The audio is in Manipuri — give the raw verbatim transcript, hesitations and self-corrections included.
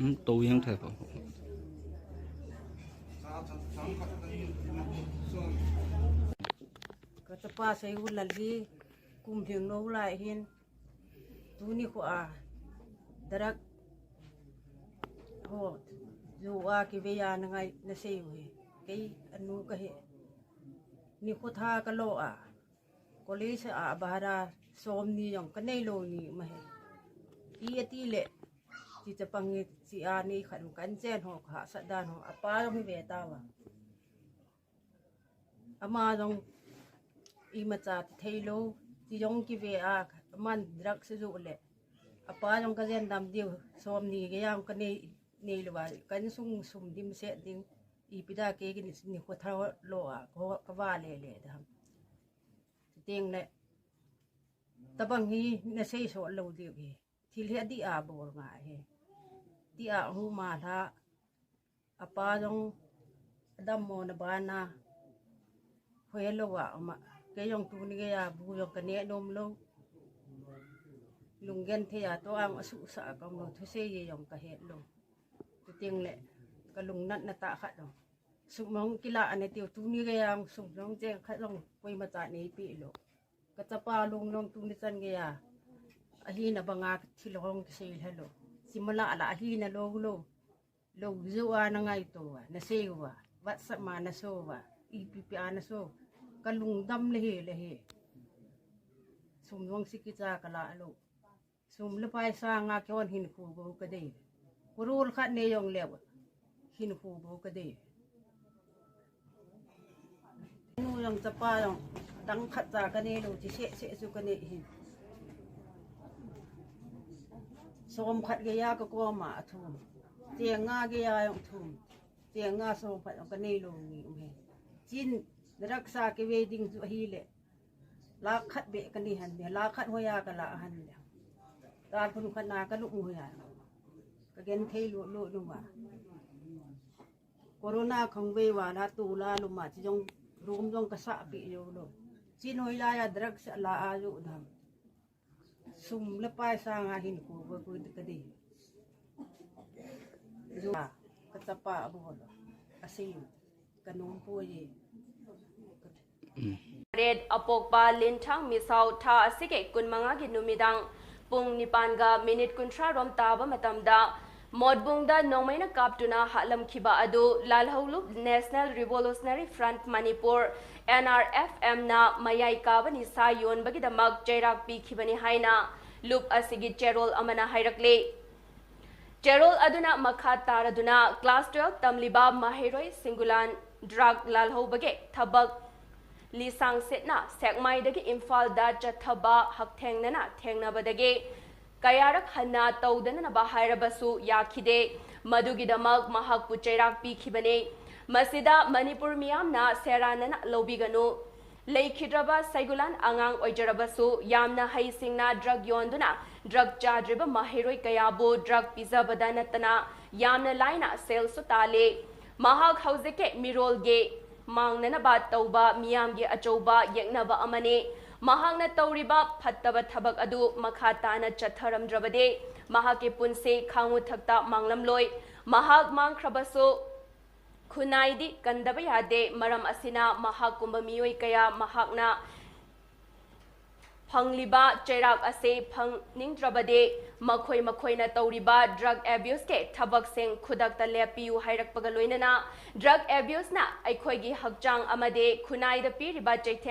ꯎꯝ, ꯇꯧ ꯌꯦꯡꯊꯣꯛꯑꯦꯀꯣ꯫ Ka chapa Seigu Lal hi kum hing no lai hin, tuni khu a drug ho zu a kive a na ngai na sei u hi. Kei anu ka hi. Ni khu tha ka lo a, college a bara som ni jong ka nei lo ni ma hi. I ati le, ti chapang ni ti a ni khan kan chen ho kha sa dan ho, apa jong hi ve ta wa. Ama jong imacha ti thei lo, ti jong kive a, aman drug se ju le. Apa jong ka jen dam diu, som ni ge yang ka nei, nei lo wa, kan sung sum dim se ding, ipi da ke ki ni, ni khu tha lo a, ko ka va le le dam. Ti teng le, tabang hi na sei so lo diu hi. Thil hi adi a bol nga hi. Ti a hu ma la, apa jong adam mo na bana. Hoi lo wa ma. Ke jong tuni ge a bu jong ka ne nom lo. Lung gen the a to ang asu sa ka mo thu se ye jong ka he lo. Tu ting le, ka lung nat na ta khat lo. Sum jong kila ane tiu tuni ge ang sum jong jeng khat jong koima cha nei pi lo. Ka chapa lung jong tuni chan ge a. Ahi na banga thil jong ki sei halo. Simala la ahi na lo lo. Lo ju a na ngai to wa, na sei wa. Wat sa ma na so wa. Ipi pi a na so. Ka lung dam le he le he. Sum jong si ki cha ka la lo. Sum le pai sa nga ke on hin khu bo ka dei. Kurul khat ne jong le hin khu bo ka dei. Nu jong chapa jong dang khat cha ka ne lo ti se se su ka ne hin. Som khat ge ya ka ko ma a thum. Te nga ge ya jong thum. Te nga som khat jong ka ne lo ni um he. Chin raksa ke we ding ju hi le. Lakh khat be ka ni han, lakh khat hoya ka la han. Tal phun khat na ka lu hoya. Ka gen thei lu lu lu ma. Corona khang ve wa la tu la lu ma chi jong rum jong ka sa pi yo lo. Chi noi la ya drug sa la a yo dam. Sum le pai sa nga hin ko ko ko ka di. ꯑꯗꯨꯒ ꯀꯆꯞꯄ ꯑꯕꯨꯡꯉꯣꯗꯣ ꯑꯁꯤ ꯀꯩꯅꯣꯝ ꯄꯣꯛꯏ꯫ ꯇꯔꯦꯠ ꯑꯄꯣꯛꯄ ꯂꯤꯟꯊꯥꯡ ꯃꯤꯁꯥꯎ ꯊꯥ ꯑꯁꯤꯒꯤ ꯀꯨꯟꯃꯉꯥꯒꯤ ꯅꯨꯃꯤꯗꯥꯡ ꯄꯨꯡ ꯅꯤꯄꯥꯟꯒ ꯃꯤꯅꯤꯠ ꯀꯨꯟꯊ꯭ꯔꯥ ꯔꯣꯝ ꯇꯥꯕ ꯃꯇꯝꯗ ꯃꯣꯠꯕꯨꯡꯗ ꯅꯣꯡꯃꯩꯅ ꯀꯥꯞꯇꯨꯅ ꯍꯥꯠꯂꯝꯈꯤꯕ ꯑꯗꯨ ꯂꯥꯜꯍꯧꯂꯨꯞ National Revolutionary Front Manipur, N R F M, ꯅ ꯃꯌꯥꯏ ꯀꯥꯕ ꯅꯤꯁꯥ ꯌꯣꯟꯕꯒꯤꯗꯃꯛ ꯆꯩꯔꯥꯛ ꯄꯤꯈꯤꯕꯅꯤ ꯍꯥꯏꯅ ꯂꯨꯞ ꯑꯁꯤꯒꯤ ꯆꯦꯔꯣꯜ ꯑꯃꯅ ꯍꯥꯏꯔꯛꯂꯤ꯫ ꯆꯦꯔꯣꯜ ꯑꯗꯨꯅ ꯃꯈꯥ ꯇꯥꯔꯗꯨꯅ class twelve ꯇꯝꯂꯤꯕ ꯃꯍꯩꯔꯣꯏ ꯁꯤꯡꯒꯨꯂꯥꯟ drug ꯂꯥꯜꯍꯧꯕꯒꯤ ꯊꯕꯛ ꯂꯤꯁꯥꯡ ꯁꯤꯠꯅ ꯁꯦꯛꯃꯥꯏꯗꯒꯤ ꯏꯝꯐꯥꯜꯗ ꯆꯠꯊꯕ ꯍꯛꯊꯦꯡꯅꯅ ꯊꯦꯡꯅꯕꯗꯒꯤ ꯀꯌꯥꯔꯛ ꯍꯟꯅ ꯇꯧꯗꯅꯅꯕ ꯍꯥꯏꯔꯕꯁꯨ ꯌꯥꯈꯤꯗꯦ꯫ ꯃꯗꯨꯒꯤꯗꯃꯛ ꯃꯍꯥꯛꯄꯨ ꯆꯩꯔꯥꯛ ꯄꯤꯈꯤꯕꯅꯤ꯫ ꯃꯁꯤꯗ ꯃꯅꯤꯄꯨꯔ ꯃꯤꯌꯥꯝꯅ ꯁꯦꯔꯥꯟꯅꯅ ꯂꯧꯕꯤꯒꯅꯨ꯫ ꯂꯩꯈꯤꯗ꯭ꯔꯕ ꯁꯩꯒꯨꯂꯥꯟ ꯑꯉꯥꯡ ꯑꯣꯏꯖꯔꯕꯁꯨ ꯌꯥꯝꯅ ꯍꯩꯁꯤꯡꯅ drug ꯌꯣꯟꯗꯨꯅ drug ꯆꯥꯗ꯭ꯔꯤꯕ ꯃꯍꯩꯔꯣꯏ ꯀꯌꯥꯕꯨ drug ꯄꯤꯖꯕꯗ ꯅꯠꯇꯅ ꯌꯥꯝꯅ ꯂꯥꯏꯅ ꯁꯦꯜꯁꯨ ꯇꯥꯜꯂꯤ꯫ ꯃꯍꯥꯛ ꯍꯧꯖꯤꯛꯀꯤ ꯃꯤꯔꯣꯜꯒꯤ ꯃꯥꯡꯅꯅꯕ ꯇꯧꯕ ꯃꯤꯌꯥꯝꯒꯤ ꯑꯆꯧꯕ ꯌꯦꯛꯅꯕ ꯑꯃꯅꯤ꯫ ꯃꯍꯥꯛꯅ ꯇꯧꯔꯤꯕ ꯐꯠꯇꯕ ꯊꯕꯛ ꯑꯗꯨ ꯃꯈꯥ ꯇꯥꯅ ꯆꯠꯊꯔꯝꯗ꯭ꯔꯕꯗꯤ ꯃꯍꯥꯛꯀꯤ ꯄꯨꯟꯁꯤ ꯈꯥꯡꯉꯨꯊꯛꯇ ꯃꯥꯡꯂꯝꯂꯣꯏ꯫ ꯃꯍꯥꯛ ꯃꯥꯡꯈ꯭ꯔꯕꯁꯨ ꯈꯨꯟꯅꯥꯏꯗꯤ ꯀꯟꯗꯕ ꯌꯥꯗꯦ꯫ ꯃꯔꯝ ꯑꯁꯤꯅ ꯃꯍꯥꯛꯀꯨꯝꯕ ꯃꯤꯑꯣꯏ ꯀꯌꯥ ꯃꯍꯥꯛꯅ ꯐꯪꯂꯤꯕ ꯆꯩꯔꯥꯛ ꯑꯁꯤ ꯐꯪꯅꯤꯡꯗ꯭ꯔꯕꯗꯤ ꯃꯈꯣꯏ ꯃꯈꯣꯏꯅ ꯇꯧꯔꯤꯕ drug abuseꯀꯤ ꯊꯕꯛꯁꯤꯡ ꯈꯨꯗꯛꯇ ꯂꯦꯞꯄꯤꯌꯨ ꯍꯥꯏꯔꯛꯄꯒ ꯂꯣꯏꯅꯅ drug abuseꯅ ꯑꯩꯈꯣꯏꯒꯤ ꯍꯛꯆꯥꯡ ꯑꯃꯗꯤ ꯈꯨꯟꯅꯥꯏꯗ ꯄꯤꯔꯤꯕ ꯆꯩꯊꯦꯡ